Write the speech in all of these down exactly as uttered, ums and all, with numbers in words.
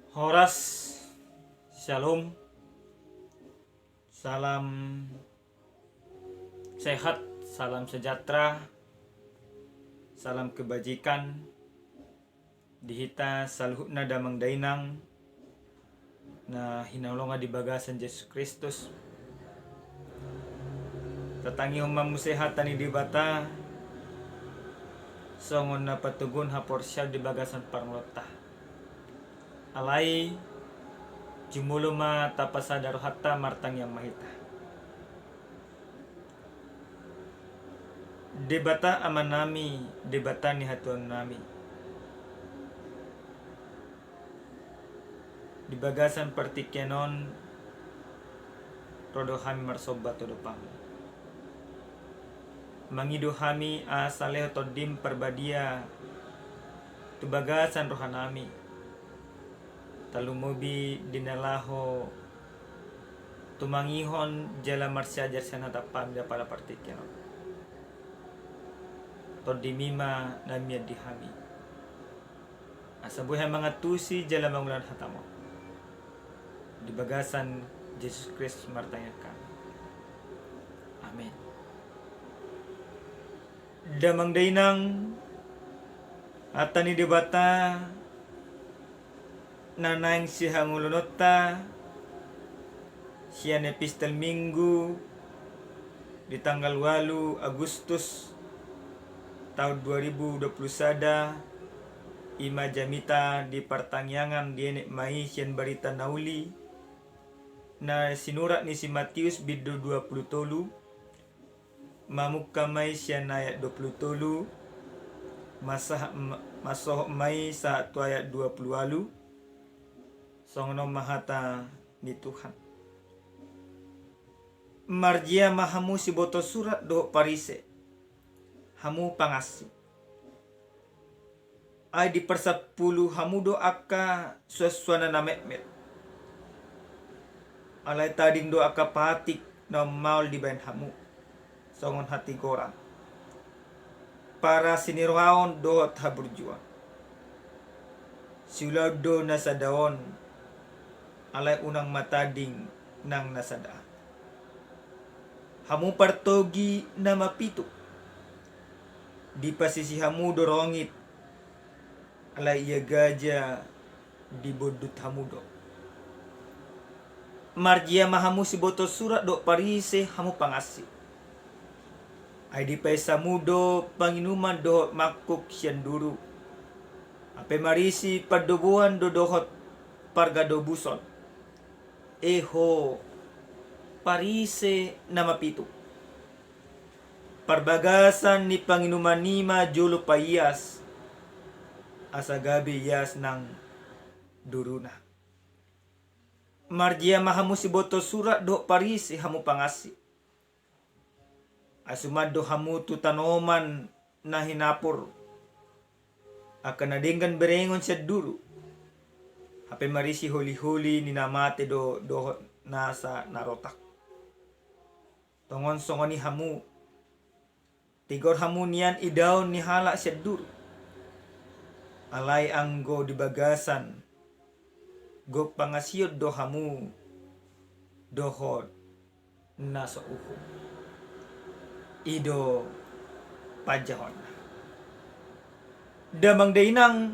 Horas, syalom, salam sehat, salam sejahtera, salam kebajikan di hita saluhutna damang dainang na hinaholongan di bagasan Jesus Kristus. Tatangihon ma muse hata ni Debata songon na patoguhon haporseaon di bagasan parngoluonta. Alai jumolo ma tapasada rohanta, martangiang ma hita. Debata Amanami, Debata ni hatuaonnami, di bagasan partingkian on ro do hami marsomba tu adopanMu. Mangido hami asa lehon TondiM Parbadia tu bagasan rohanami, tarlumobi di na laho tumangihon jala marsiajar sian hataM di apala partingkian on. TondiMi ma na mian di hami, asa boi hami mangantusi jala mangulahon hataMon. Di bagasan Jesus Kristus martangiang hami. Amen. Damang dainang, hata ni Debata na naeng sihangoluhononta sian epistel Minggu di tanggal ualu Agustus taon dua ribu dua pulu sada, i ma jamita di partangiangan, dienet ma i sian Barita Na Uli na sinurat ni si Matius bindu dua pulu tolu, mamungka ma i sian ayat dua pulu tolu, masaha-, ma-, mansohot ma i sahat tu ayat dua pulu ualu. Songon on ma hata ni Tuhan. Marjea ma hamu siboto surat dohot Parise, hamu pangansi! Ai diparsampulu hamu do angka suansuanna na metmet. Alai tading do angka patik na ummaol dibahen hamu, songon hatigoran, parasinirohaon dohot haburjuon. Siulaon do na sada on, alai unang ma tading nang na sada an. Hamu partogi na mapitung, dipasisi hamu do rongit, alai ia gaja dibondut hamu do. Marjea ma hamu siboto surat dohot Parise, hamu pangansi! Ai dipaes hamu do panginuman dohot mangkuk sian duru, hape marisi pandoboan do dohot pargadobuson. Ehe, Parise na mapitung! Parbagasan ni panginumanmi ma jolo paias, asa gabe ias nang duruna. Marjea ma hamu siboto surat dohot Parise, hamu pangansi! Ai suman do hamu tu tanoman na hinapur, angka na denggan berengon sian duru, hape marisi holiholi ni na mate do dohot nasa na rotak. Tongon songon i hamu, tigor hamu nian idaon ni halak sian duru. Alai anggo di bagasan, gok pangansion do hamu dohot na so uhum. I do panjahonna. Damang dainang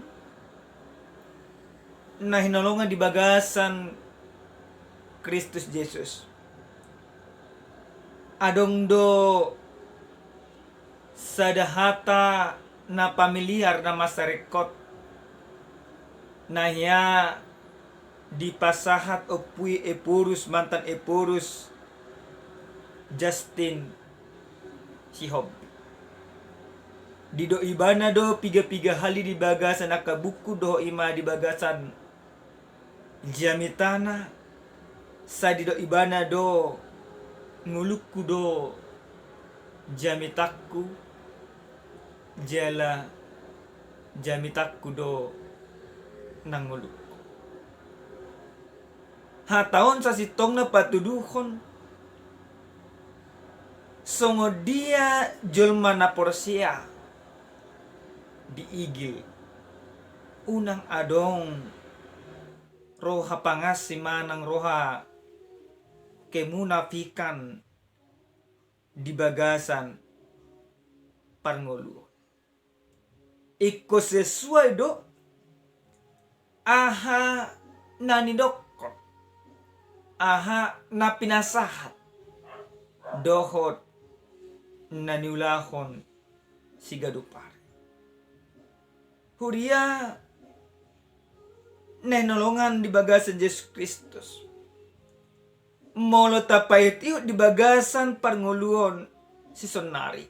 na hinaholongan di bagasan Kristus Jesus, adong do sada hata na familiar, na mansai ringkot, na hea dipasahat Ompu i Ephorus, mantan Ephorus Justin Sihombing. Didok ibana do piga-piga hali di bagasan angka buku dohot i ma di bagasan jamitana, sai didok ibana do, ngolungku do jamitangku, jala jamitangku do nang ngolungku. Hata on sasintongna patuduhon songon dia jolma na porsea diigil, unang adong roha pangansi manang roha kemunafikan di bagasan parngoluon. Ingkon sesuai do aha na nidokkon, aha na pinasahat dohot na niulahon siganup ari. Huria na hinaholongan di bagasan Jesus Kristus, molo tapaihutihut di bagasan parngoluon sisonari,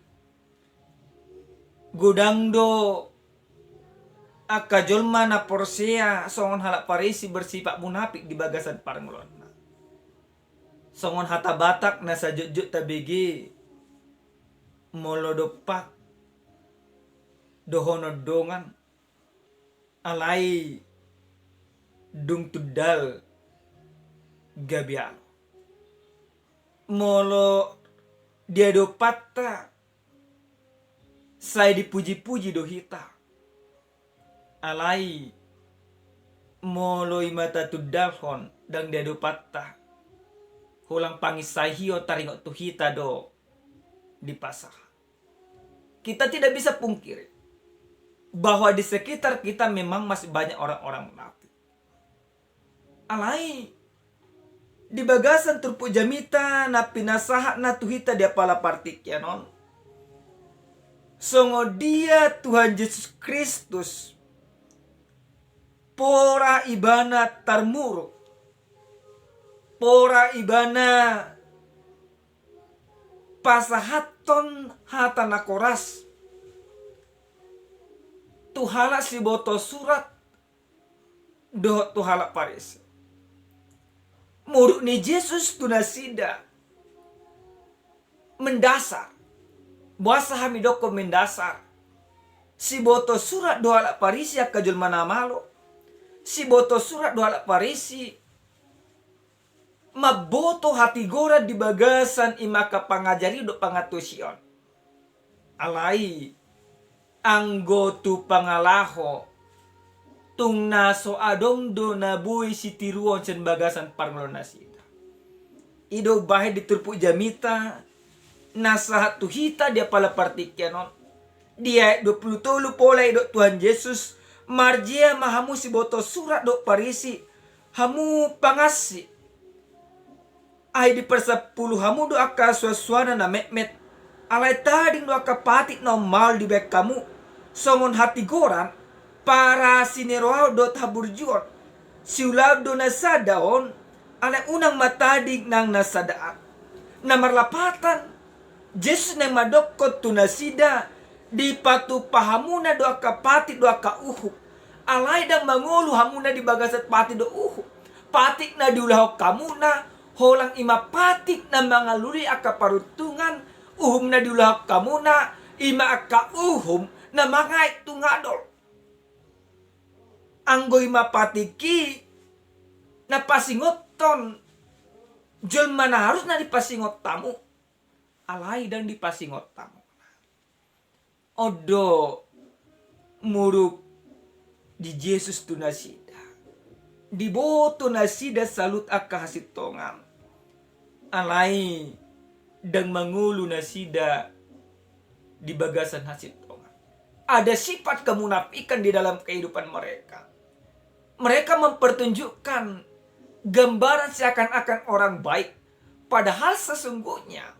godang do angka jolma na porsea songon halak Parisi bersifat munafik di bagasan parngoluonna. Songon hata Batak na sajotjot tabege, molo dompak dohonon dongan, alai dung tundal gabe alo. Molo di adopanta sai dipujipuji do hita. Alai molo i ma tatundalhon ndang di adopanta, holan panginsaion taringot tu hita do dipasahat. Kita tidak bisa pungkiri bahwa di sekitar kita memang masih banyak orang-orang munafik. Alai di bagasan turpuk jamita na pinasahatna tu hita di apala partingkian on, songon dia Tuhan Jesus Kristus pora ibana tarmuruk, pora ibana pasahathon hata na koras tu halak siboto surat dohot tu halak Parisi. Muruk ni Jesus tu nasida mendasar. Boasa hami dokkon mendasar? Siboto surat do halak Parisi angka jolma na malo. Siboto surat do halak Parisi mamboto hatigoran di bagasan i ma angka pangajarion dohot pangantusion. Alai anggo tu pangalaho, tung na so adong do na boi sitiruon sian bagasan parngoluon nasida. I do umbahen di turpuk jamita na sahat tu hita di apala partingkian on, di ayat dua pulu tolu pola didok Tuhan Jesus, marjea ma hamu siboto surat dohot Parisi, hamu pangansi. Ai diparsampulu hamu do angka suansuanna na metmet, alai tading do angka patik na ummaol dibahen hamu, songon hatigoran, parasineroaon dohot haburjuon. Siulaon do na sada on, alai unang ma tading nang na sada an. Na marlapatan, Jesus naeng mandokkon tu nasida, dipatupa hamuna do angka patik do angka uhum. Alai ndang mangolu hamuna di bagasan patik do uhum. Patik na diulahon hamuna, holan i ma patik na mangalului angka paruntungan, uhum na diulahon hamuna, i ma angka uhum na mangait tu ngador. Anggo i ma patik i na pasingothon jolma na harusna dipasingot hamu, alai ndang dipasingot hamu. On do muruk di Jesus tu nasida. Diboto nasida saluhut angka hasintongan, alai ndang mangolu nasida di bagasan hasintongan. Ada sifat kemunafikan di dalam kehidupan mereka. Mereka mempertunjukkan gambaran seakan-akan orang baik, padahal sesungguhnya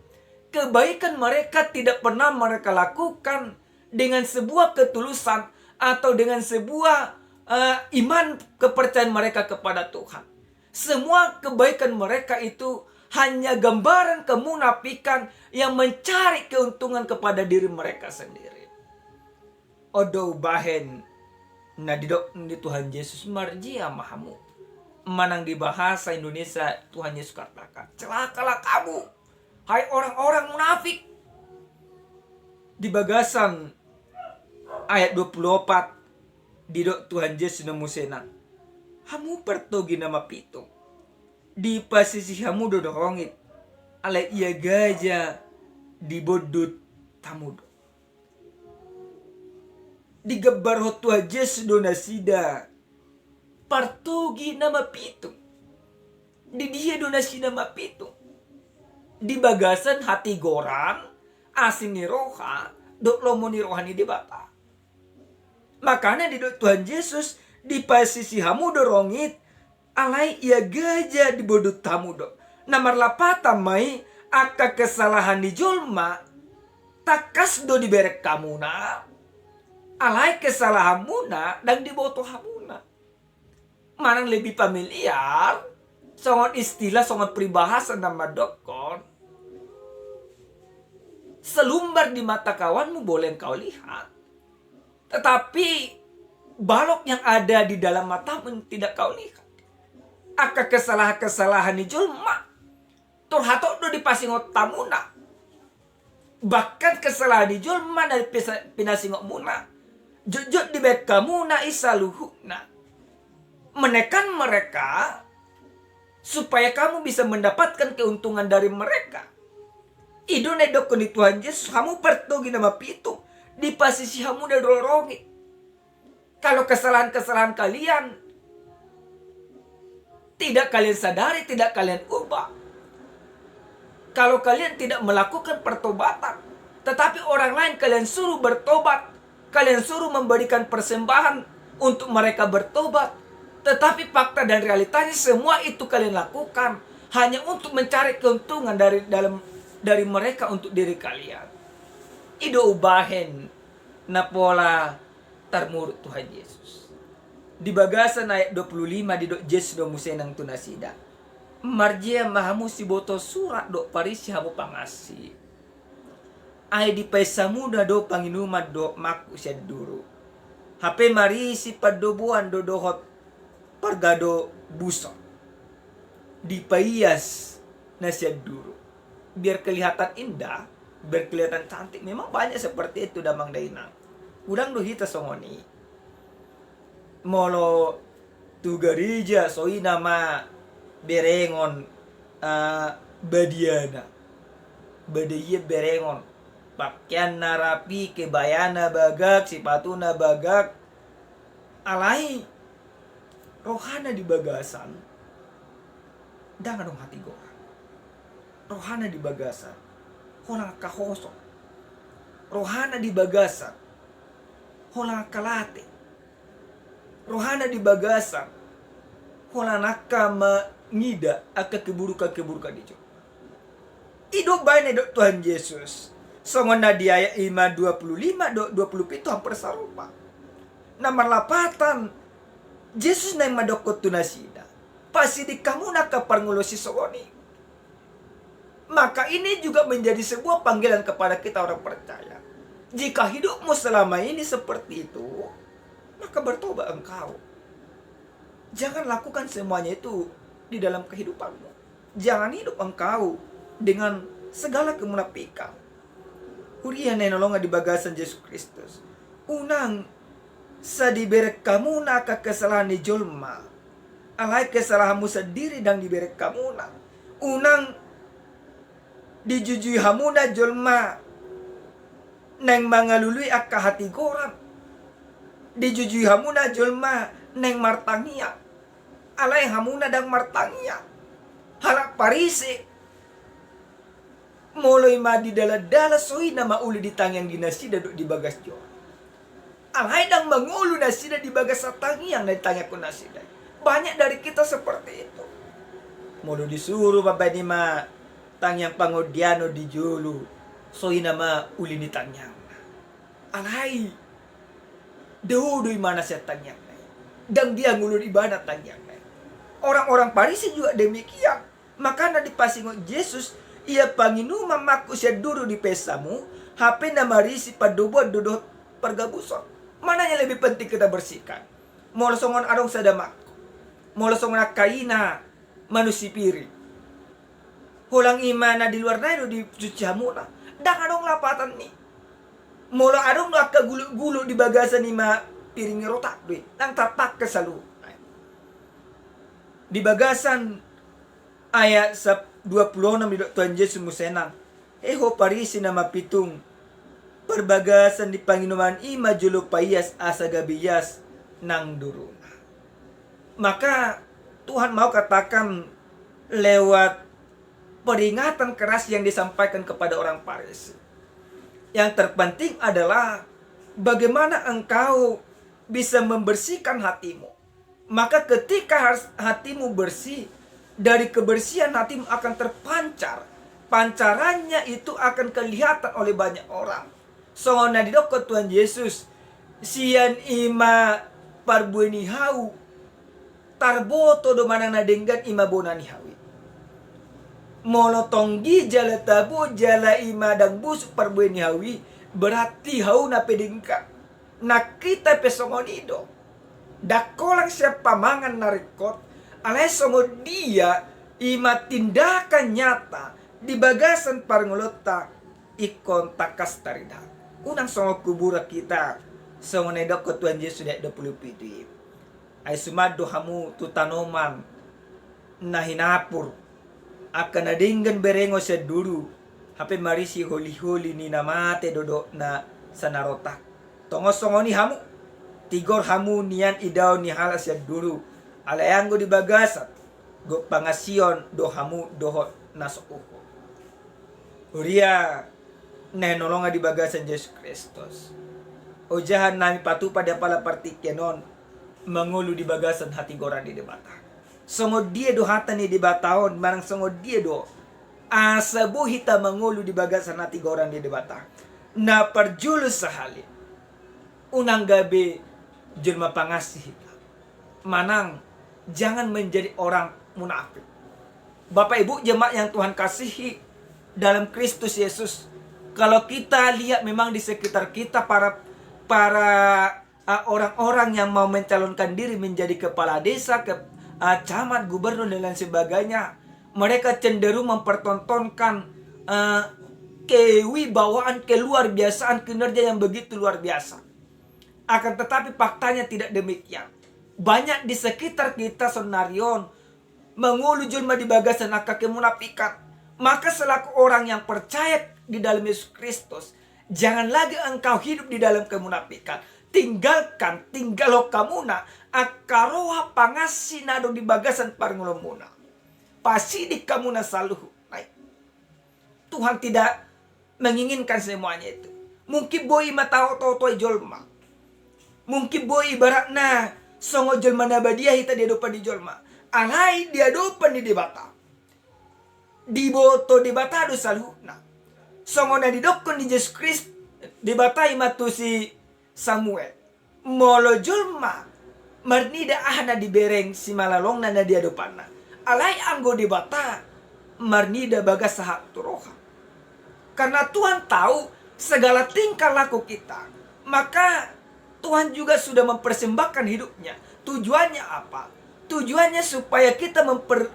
kebaikan mereka tidak pernah mereka lakukan dengan sebuah ketulusan atau dengan sebuah, eh, iman kepercayaan mereka kepada Tuhan. Semua kebaikan mereka itu hanya gambaran kemunafikan yang mencari keuntungan kepada diri mereka sendiri. On do umbahen na didok ni Tuhan Jesus, marjea ma hamu. Manang di bahasa Indonesia Tuhan Yesus katakan, celakalah kamu, hai orang-orang munafik. Di bagasan ayat dua pulu opat, didok Tuhan Jesus na muse nang, hamu partogi na mapitung. Dipasisi hamu do na hongit, alai ia gaja dibondut hamu do. Digambarhon Tuhan Jesus do nasida partogi na mapitung. Di dia do nasida mapitung? Di bagasan hatigoran, asi ni roha, dohot lomo ni roha ni Debata. Makana didok Tuhan Jesus, dipasisi hamu do rongit, alai ia gaja dibodut hamu do. Na marlapatan ma i, angka kesalahan ni jolma tangkas do dibereng hamuna, alai kesalahanmuna ndang diboto hamuna. Manang lebih familiar, songon istilah, songon peribahasa na mandokkon, selumbar di mata kawanmu boleh engkau lihat, tetapi balok yang ada di dalam matamu tidak kau lihat. Angka kesalahan-kesalahan ni jolma tor hatop do dipasingot hamuna. Bahkan kesalahan ni jolma na pisa-, pinasingotmuna, jotjot dibaen hamuna i saluhutna. Menekan mereka supaya kamu bisa mendapatkan keuntungan dari mereka. I do na didokkon ni Tuhan Jesus, hamu partogi na mapitung, dipasisi hamu do rongit. Kalau kesalahan-kesalahan kalian tidak kalian sadari, tidak kalian ubah, kalau kalian tidak melakukan pertobatan, tetapi orang lain kalian suruh bertobat, kalian suruh memberikan persembahan untuk mereka bertobat, tetapi fakta dan realitanya semua itu kalian lakukan hanya untuk mencari keuntungan dari dalam, dari mereka untuk diri kalian. I do umbahen na pola tarmuruk Tuhan Jesus. Di bagasan ayat dua puluh lima didok Jesus do muse nang tu nasida, marjea ma hamu siboto surat dohot Parisi, hamu pangansi. Ai dipaesa hamuna do panginuman dohot mangkuk sian duru, hape marisi pandoboan do dohot pargabuson, dipaias na sian duru. Biar kelihatan indah, biar kelihatan cantik. Memang banyak seperti itu, damang dainang. Godang do hita songon i. Molo tu gareja, songon i nama berengon, eh, badiana. Badiana berengon. Pakeanna rapi, kebayana bagak, sipatuna bagak. Alai rohana di bagasan ndang adong hatigoran. Rohana di bagasan holan angka hoso. Rohana di bagasan holan angka late. Rohana di bagasan holan angka mangida angka keburukan-keburukan di jolo. I do umbahen na didok Tuhan Jesus, songon na di ayat lima, dua puluh lima dohot dua puluh pitu hampir sarupa. Na marlapatan, Jesus naeng mandokkon tu nasida, pasiding hamuna angka parngoluon sisongon i. Maka ini juga menjadi sebuah panggilan kepada kita orang percaya. Jika hidupmu selama ini seperti itu, maka bertobat engkau. Jangan lakukan semuanya itu di dalam kehidupanmu. Jangan hidup engkau dengan segala kemunafikan. Huria na hinaholongan di bagasan Jesus Kristus, unang sai dibereng hamuna angka kesalahan ni jolma, alai kesalahanmu sandiri ndang dibereng hamuna. Unang dijujui hamuna jolma naeng mangalului angka hatigoran. Dijujui hamuna jolma naeng martangiang, alai hamuna ndang martangiang. Halak Parise, molo i ma di dalan-dalan, songon i nama uli di tangiang di nasida dohot di bagas joro. Alai ndang mangolu nasida di bagasan tangiang na ditangiangkon nasida. Banyak dari kita seperti itu. Molo disuru mambaen i ma tangiang pangondianon di jolo, songon i nama uli ni tangiangna. Alai dao do ibana sian tangiangna i. Ndang dia ngoloi ibana tangiangna i. Orang-orang Parise juga demikian. Makana dipasingot Jesus, ia panginuman mangkuk sian duru dipaesa hamu, hape na marisi pandoboan do dohot pargabuson. Mana yang lebih penting kita bersihkan? Molo songon adong sada mangkuk, molo songon angka ina manusui piring, holan i ma na di luar nai do dicuci hamuna? Ndang adong lapatan ni. Molo adong do angka guluk-guluk di bagasan i ma piring, rotak do i, ndang tarpangke saluhutna. Di bagasan ayat sap-, dua puluh enam didok Tuhan Jesus muse nang, "He ho Parisi na mapitung, parbagasan ni panginuman i ma jolo paias asa gabe ias nang duruna." Maka Tuhan mau katakan lewat peringatan keras yang disampaikan kepada orang Farisi. Yang terpenting adalah bagaimana engkau bisa membersihkan hatimu. Maka ketika hatimu bersih, dari kebersihan hatimu akan terpancar. Pancarannya itu akan kelihatan oleh banyak orang. Songon na didokkon Tuhan Yesus, sian i ma parbue ni hau tarboto do manang na denggan i ma bona ni hau i. Molo tonggi jala tabo jala i ma ndang busuk parbue ni hau i, berarti hauna pe denggan. Nang hita pe songon i do. Ndang holan sian pamangan na ringkot, alai songon dia i ma tindakan nyata di bagasan parngoluonta ingkon tangkas tarida. Unang songon kuburan hita, songon na didokkon Tuhan Yesus di ayat dua puluh pitu i. Ai suman do hamu tu tanoman na hinapur, angka na denggan berengon sian duru, hape marisi holiholi ni na mate do dohot na sanarotak. Tongon songon i hamu, tigor hamu nian idaon ni halak sian duru, alai anggo di bagasan, gok pangasion do hamu dohot na so uhum. Huria na hinaholongan di bagasan Jesus Kristus, ojahan nami patupa di apala partingkian on, mangolu di bagasan hatigoran ni Debata. Songon dia do hata ni Debata on, manang songon dia do asa boi hita mangolu di bagasan hatigoran ni Debata? Na parjolo sahali, unang gabe jelma pangasih hita, manang jangan menjadi orang munafik. Bapak Ibu jemaat yang Tuhan kasihi dalam Kristus Yesus, kalau kita lihat memang di sekitar kita para para ah, orang-orang yang mau mencalonkan diri menjadi kepala desa, ke, ah, camat, gubernur dan lain sebagainya, mereka cenderung mempertontonkan eh, kewibawaan, keluar biasaan, kinerja yang begitu luar biasa. Akan tetapi faktanya tidak demikian. Banyak di sekitar kita sonari on mangolu jolma di bagasan angka kemunafikan. Maka selaku orang yang percaya di dalam Yesus Kristus, jangan lagi engkau hidup di dalam kemunafikan. Tinggalkan, tinggalhon hamuna angka roha pangasih na adong di bagasan parngoluonmuna. Pasiding hamuna saluhutna i. Tuhan tidak menginginkan semuanya itu. Mungkin boi ma taoto-oto i jolma. Mungkin boi ibaratna songon jolma na badia hita di adopan ni jolma. Alai di adopan ni Debata, diboto Debata do saluhutna. Songon na didokkon ni Jesus Kristus, Debata i ma tu si Samuel. Molo jolma marnida aha na dibereng simalolongna na di adopanna, alai anggo Debata marnida bagas sahat tu roha. Karena Tuhan tahu segala tingkah laku kita, maka Tuhan juga sudah mempersembahkan hidupnya. Tujuannya apa? Tujuannya supaya kita memper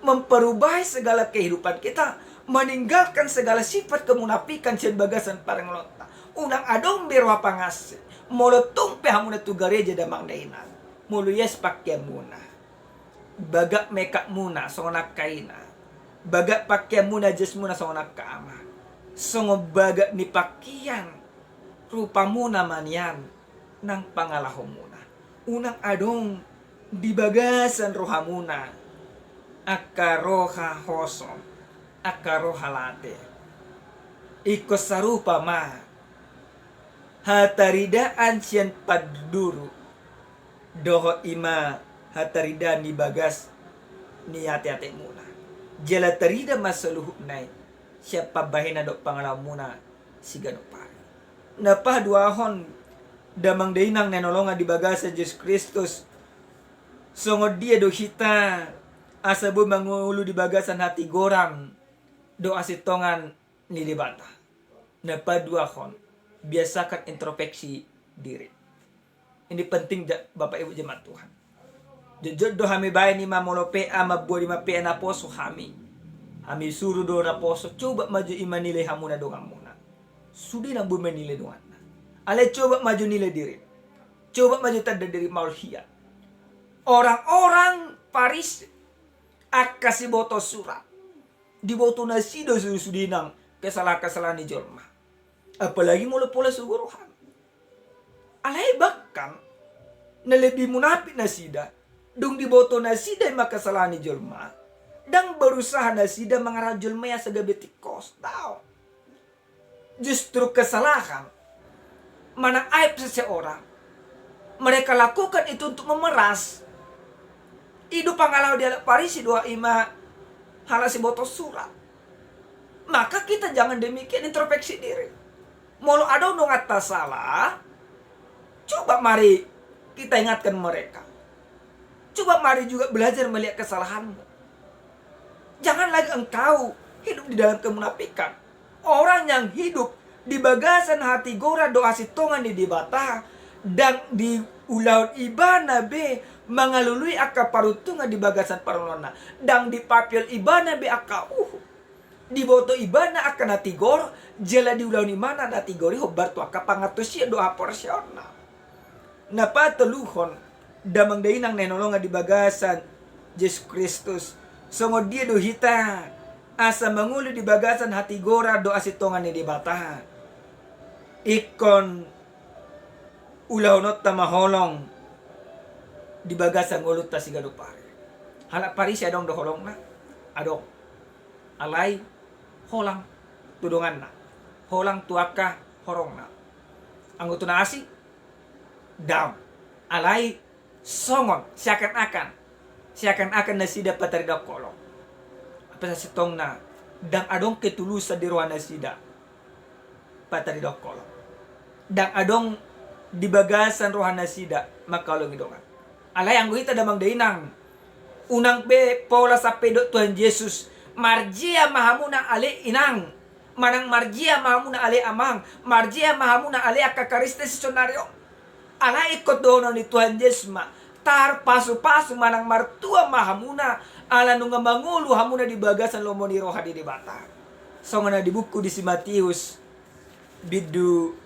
memperubahi segala kehidupan kita, meninggalkan segala sifat kemunafikan sian bagasan parngoluonta. Unang adong be roha pangasih. Molo tung pe hamuna tu gareja damang dainang, molo ias pakeanmuna, bagak mekapmuna songon angka ina, bagak pakeanmuna, jasmuna songon angka ama, songon bagak ni pakean rupamuna ma nian nang pangalahomuna. Unang adong di bagasan rohamuna angka roha hosom, angka roha late. Ingkon sarupa ma hataridaan sian panduru dohot i ma hataridaan di bagas ni ateatemuna. Jala tarida ma saluhutna i sian pambahenan dohot pangalahomuna siganup ari. Na paduahon, damang dainang na hinaholongan di bagasan Jesus Kristus, songon dia do hita asa boi mangolu di bagasan hatigoran dohot hasintongan ni Debata? Na paduahon, biasakan introspeksi diri. Ini penting, ja, Bapak Ibu jemaat Tuhan. Jotjot do hami baen i ma molo P A, mambuat i ma P A naposo hami. Hami suru do naposo, coba ma jo i manilai hamuna donganmuna. Sude nang boi manilai donganna. Alai coba ma jo nilai diri. Coba ma jo tanda diri, mauliate. Orang-orang Farisi, angka siboto surat, diboto nasida sude-sude nang kesalahan-kesalahan ni jolma. Apalagi molo pola sogo rohana. Alai bahkan na lebih munafik nasida, Dung diboto nasida i ma kesalahan ni jolma, ndang berusaha nasida mangarahon jolma i asa gabe tingkos. Daong. Justru kesalahan manang aib seseorang, mereka lakukan itu untuk memeras. I do pangalaho di halak Parisi dohot i ma halak siboto surat. Maka kita jangan demikian, introspeksi diri. Molo adong donganta salah, coba mari kita ingatkan mereka. Coba mari juga belajar melihat kesalahanmu. Jangan lagi engkau hidup di dalam kemunafikan. Orang yang hidup di bagasan hatigoran dohot hasintongan ni Debata, ndang diulahon ibana be mangalului angka paruntungan di bagasan parngoluanna, ndang dipapiol ibana be angka uhum. Diboto ibana angka na tigor, jala diulahon ibana na tigor i hombar tu angka pangantusion dohot haporseaonna. Na patoluhon, damang dainang na hinaholongan di bagasan Jesus Kristus, songon dia do hita asa mangolu di bagasan hatigoran dohot hasintongan ni Debata? Ingkon ulahononta ma holong di bagasan ngolunta siganup ari. Halak Parisi adong do holongna? Adong. Alai holang tu donganna, holang tu angka horongna. Anggo tu na asing, daong. Alai songon seakan-akan, seakan-akan nasida pataridahon holong. Apa sasintongna, ndang adong ketulusan di roha nasida pataridahon holong. Ndang adong di bagasan roha nasida mangkaholongi dongan. Alai anggo hita damang dainang, unang be pola sampe didok Tuhan Jesus, marjea ma hamu na ale inang, manang marjea ma hamu na ale amang, marjea ma hamu na ale angka Kristen sisaonari on. Alai ingkon dohonon ni Tuhan Jesus ma, tarpasupasu manang martua ma hamuna, ala nunga mangolu hamuna di bagasan lomo ni roha di Debata. Songon na di buku di si Matius, bindu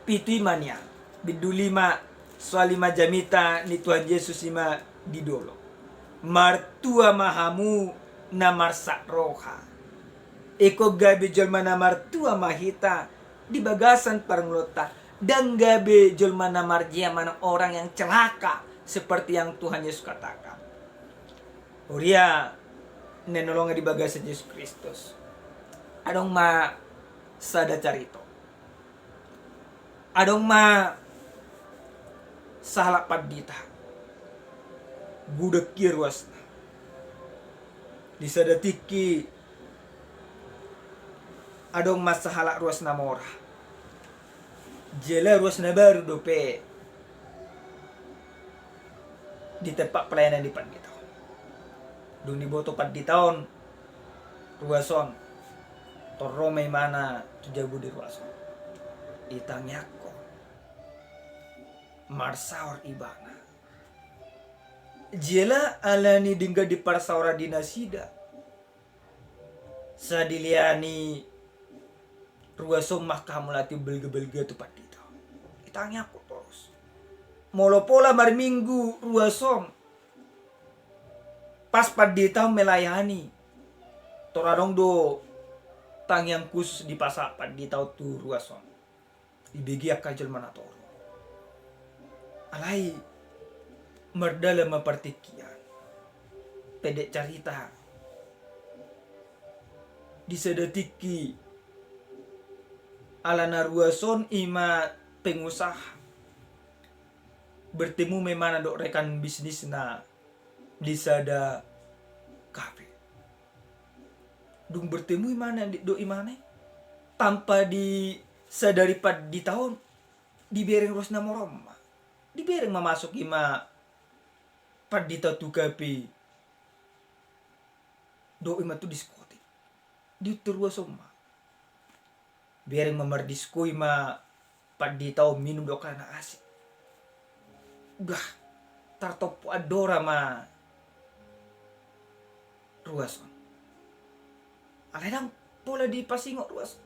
pitu i ma nian, bindu lima, soal i ma jamita ni Tuhan Jesus i ma di dolok. Martua ma hamu na marsak roha. Ingkon gabe jolma na martua ma hita di bagasan parngoluonta, ndang gabe jolma na marjea manang orang yang celaka seperti yang Tuhan Yesus katakan. Huria na hinaholongan di bagasan Jesus Kristus. Adong ma sada carito. Adong ma sahalak pandita. Godang i ruasna. Di sada tingki adong ma sahalak ruas na mora. Jala ruas na baru dope di tempat pelayanan ni pandita on. Dung diboto pandita on ruas on, tor ro ma imana tu jabu di ruas on. Ditangiangkon. Marsaor ibana. Jala alani denggan di parsaoran ni nasida, sai dileani ruas on ma angka hamauliateon balga-balga tu pandita on. Ditangiangkon torus. Molo pola marminggu ruas on, pas pandita on melayani, tor adong do tangiang khusus dipasahat pandita on tu ruas on. Dibege angka jolma na torop. Alai mardalan ma partingkian. Pendek carita, di sada tingki alana ruas on i ma pengusaha, bertemu ma imana dohot rekan bisnisna di sada kafe. Dung bertemu imana, didok imana i, tanpa disadari pandita on, dibereng ruas na mora on ma. Dibereng ma masuk i ma pandita tu kafe, dohot i ma tu diskotik. Diuntur ruas on ma. Bereng ma mardisko i ma pandita on, minum do angka na asing. Bah, tartompo andora ma ruas on. Alai ndang pola dipasingot ruas on.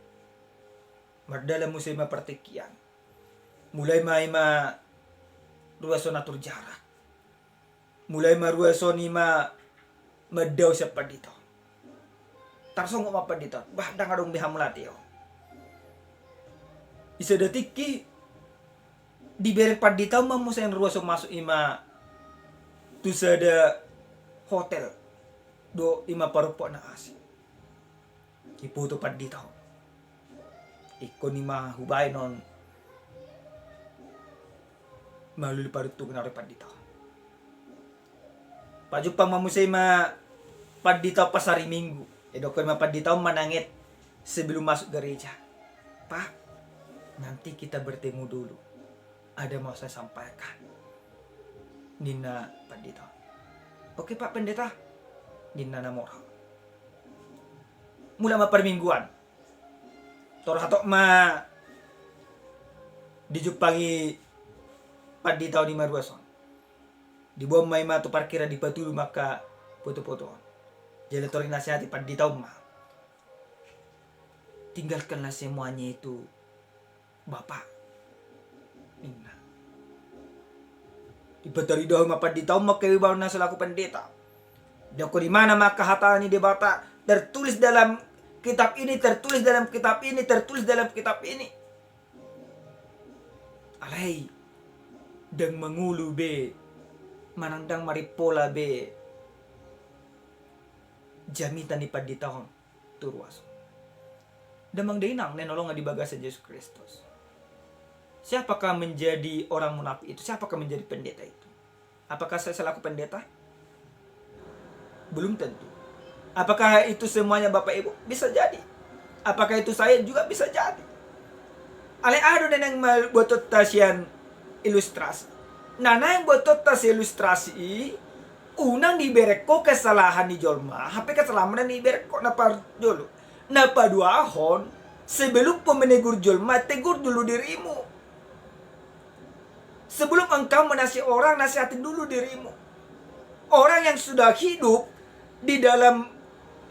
Mardalan muse ma partingkian. Mulai ma i ma ruas on atur jarak. Mulai ma ruas on i ma mandao sian pandita on. Tarsongot ma pandita on, bah, ndang adong be hamauliateon. Di sada tingki dibereng pandita on ma muse ruas on masuk i ma tu sada hotel do i ma parompuan na asing. Diboto pandita on. Ingkon i ma hubaen on maluli paruntungan ni pandita on. Pajumpang ma muse i ma pandita on pas hari Minggu. Didokkon ma pandita on manang et sebelum masuk gereja, "Pak, nanti kita bertemu dulu. Ada mau saya sampaikan," ninna pandita on. "Oke, Pak Pendeta," ninna na mora. Mulak ma parmingguan. Tor hatop ma dijumpangi pandita on i ma ruas on. Diboan ma i ma tu parkiran, dipatudu ma angka foto-foto on. Jala tor dinasihati pandita on ma, "Tinggalkanlah semuanya itu, Bapak," ninna. Dipatarida ma pandita on ma kewibawaonna selaku pendeta. Didokkon, "Di mana ma angka hata ni Debata tertulis dalam kitab ini, tertulis dalam kitab ini, tertulis dalam kitab ini?" Alai ndang mangolu be manang ndang marimpola be jamita ni pandita on tu ruas on. Damang dainang na hinaholongan di bagasan Jesus Kristus, siapakah menjadi orang munafik itu? Siapakah menjadi pendeta itu? Apakah saya selaku pendeta? Belum tentu. Apakah itu semuanya Bapak Ibu? Bisa jadi. Apakah itu saya juga? Bisa jadi. Alai aha do na naeng ma-, botonta sian ilustrasi? Na naeng botonta sian ilustrasi i, unang dibereng ho kesalahan ni jolma, hape kesalahan ma na dibereng ho. Na parjolo. Na paduahon, sebelum ho menegur jolma, tegur dulu dirimu. Sebelum engkau menasihati orang, nasihati dulu dirimu. Orang yang sudah hidup di dalam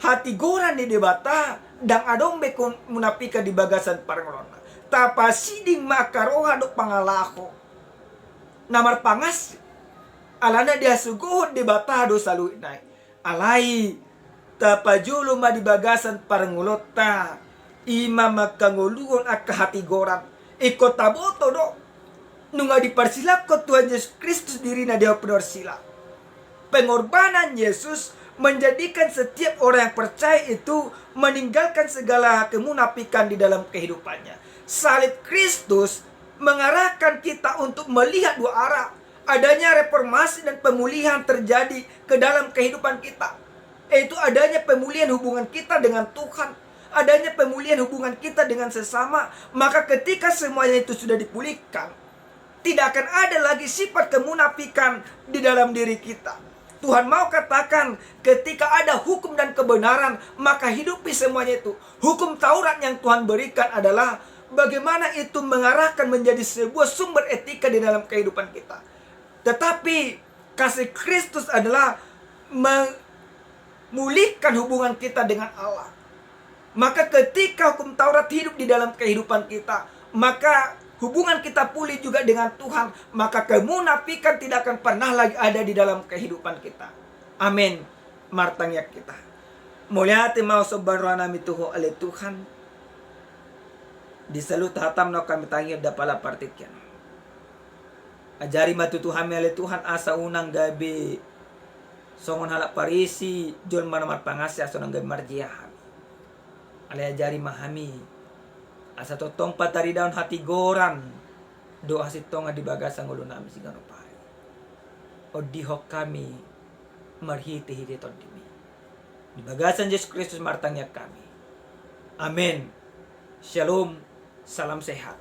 hatigoran ni Debata, ndang adong be kemunafikan di bagasan parngoluanna. Tapasiding ma angka roha dohot pangalaho na marpangasip, alana dihasogohon Debata do saluhutna i. Alai tapajolo ma di bagasan parngoluonta, i ma mangkangoluhon angka hatigoran. Ingkon taboto do, nunga diparsilangkon Tuhan Jesus Kristus dirina di ahu pinorsila. Pengorbanan Yesus menjadikan setiap orang yang percaya itu meninggalkan segala kemunafikan di dalam kehidupannya. Salib Kristus mengarahkan kita untuk melihat dua arah. Adanya reformasi dan pemulihan terjadi ke dalam kehidupan kita, yaitu adanya pemulihan hubungan kita dengan Tuhan, adanya pemulihan hubungan kita dengan sesama. Maka ketika semuanya itu sudah dipulihkan, tidak akan ada lagi sifat kemunafikan di dalam diri kita. Tuhan mau katakan, ketika ada hukum dan kebenaran, maka hidupi semuanya itu. Hukum Taurat yang Tuhan berikan adalah bagaimana itu mengarahkan menjadi sebuah sumber etika di dalam kehidupan kita. Tetapi kasih Kristus adalah memulihkan hubungan kita dengan Allah. Maka ketika hukum Taurat hidup di dalam kehidupan kita, maka hubungan kita pulih juga dengan Tuhan, maka kemunafikan tidak akan pernah lagi ada di dalam kehidupan kita. Amin. Martangiang hita. Mauliate ma, somba roha nami tu Ho ale Tuhan, di saluhut hataM na hami tangihon di apala partingkian. Ajari ma tutu hami ale Tuhan, asa unang gabe songon halak Parisi, jolma na marpangasip, asa unang gabe marjea hami. Alai ajari ma hami, asa tongtong pataridahon hatigoran dohot hasintongan di bagasan ngolu nami siganup ari. Ondihon hami marhitehite TondiMi. Di bagasan Jesus Kristus martangiang hami. Amen. Shalom. Salam sehat.